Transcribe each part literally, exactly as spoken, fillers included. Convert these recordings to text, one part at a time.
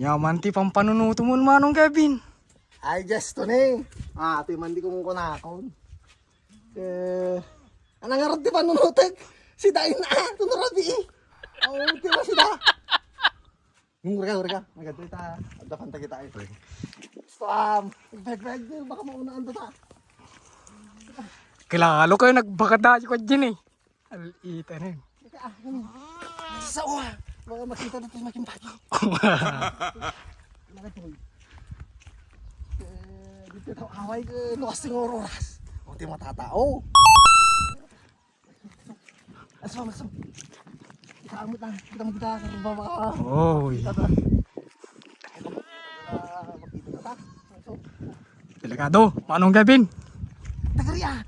Ania man ti pampanunotom, Manong Kevin? Ay, Diyos, to ni. Ah, atoy man di kumukunakon. Eh, ano nga ron ti panunotek? Si Dain, ah, ito na rabi, eh. Oo, di ba sila? Yung rega, rega. Maganda ita. Adda panta kita, eh. Gusto, um, bag, bag, baka maunaan to ta. Kilalo kayo, nagbakada si Kwadjin, eh. Alita na yun. Teka, ah, ano? Sa uwa. Baka makita na tayo maging bagi. Ano ka, Toy? Eh, dito daw away, eh, luwas ng oras. O, di matatao. Aso, aso. Kita mo lang. Kita mo kita sa baba. Oy. Kita ba? Ah, makita ka pa. Aso. Delikado, Manong Kevin. Tagari, ah.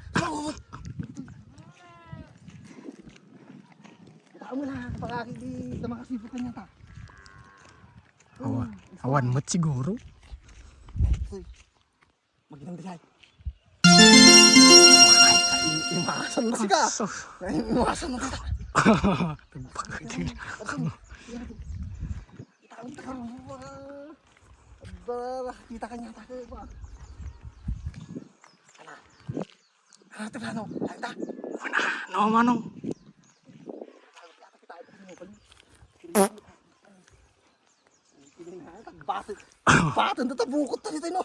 Kita mo lang. Baka hindi na makasipot ka niya, ta. Awa. Awan mo't siguro. Uy. Maginang di ay. Imasan na sika. Aso. Imasan na kita. Nagbakit. Aso. Kita ang takarong, ah. Aba, kita ka niya, tayo ba? Ala. Ala, ito ba, no? Ala, ito. Wala, no, Manong. Batin. Batin, tatabukot ta dito, no?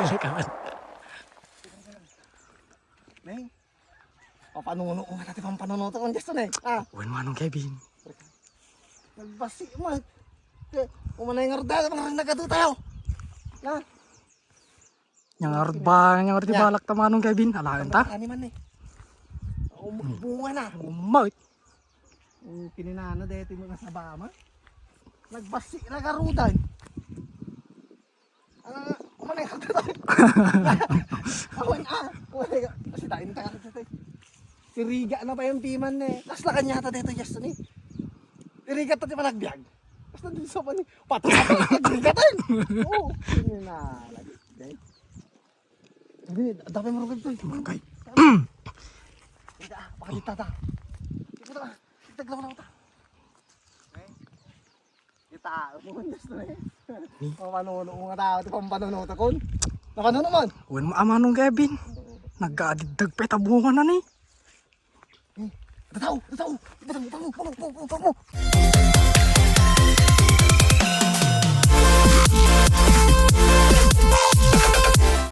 Pili ka man. Neng. Papanuno ko nga dati pampanuno to, kung gusto na eh. Ah. Wen, Manong Kevin. Nagbasi mo eh. Umanay nga rudal, mga nagado tayo. Na? Yang arba, yang arba balak ta, Manong Kevin. Alaen ta. Ani man eh. Um, bunga na. Umay. Ang kininana deti mga sabama. Nagbasi na garudan. Ah, umanay ka tayo. Awan ah. Umanay ka. Kasi dahil tayo kasi tayo. Tiriga na pa yung piman eh. Tapos lakan yata dito, yes, ni. Tiriga ta ti panagbiag. Tapos nandun sa pa ni. Pati sa pa nagbiag tayo. Oo. Yun na. Lagi. Hindi, dapat mo rugad to eh. Mangkay. Hindi ah, pakadita ta. Ito ta. Taglaw na ta. Kita, umundas na eh. Pampanuno ko nga tao, ito pampanuno ta kun. Napanuno man. Wen mo, Manong Kevin. Nagkaadiddag pa tabungan na ni. Tataw, tataw. Tataw, tataw, tataw, tataw, tataw.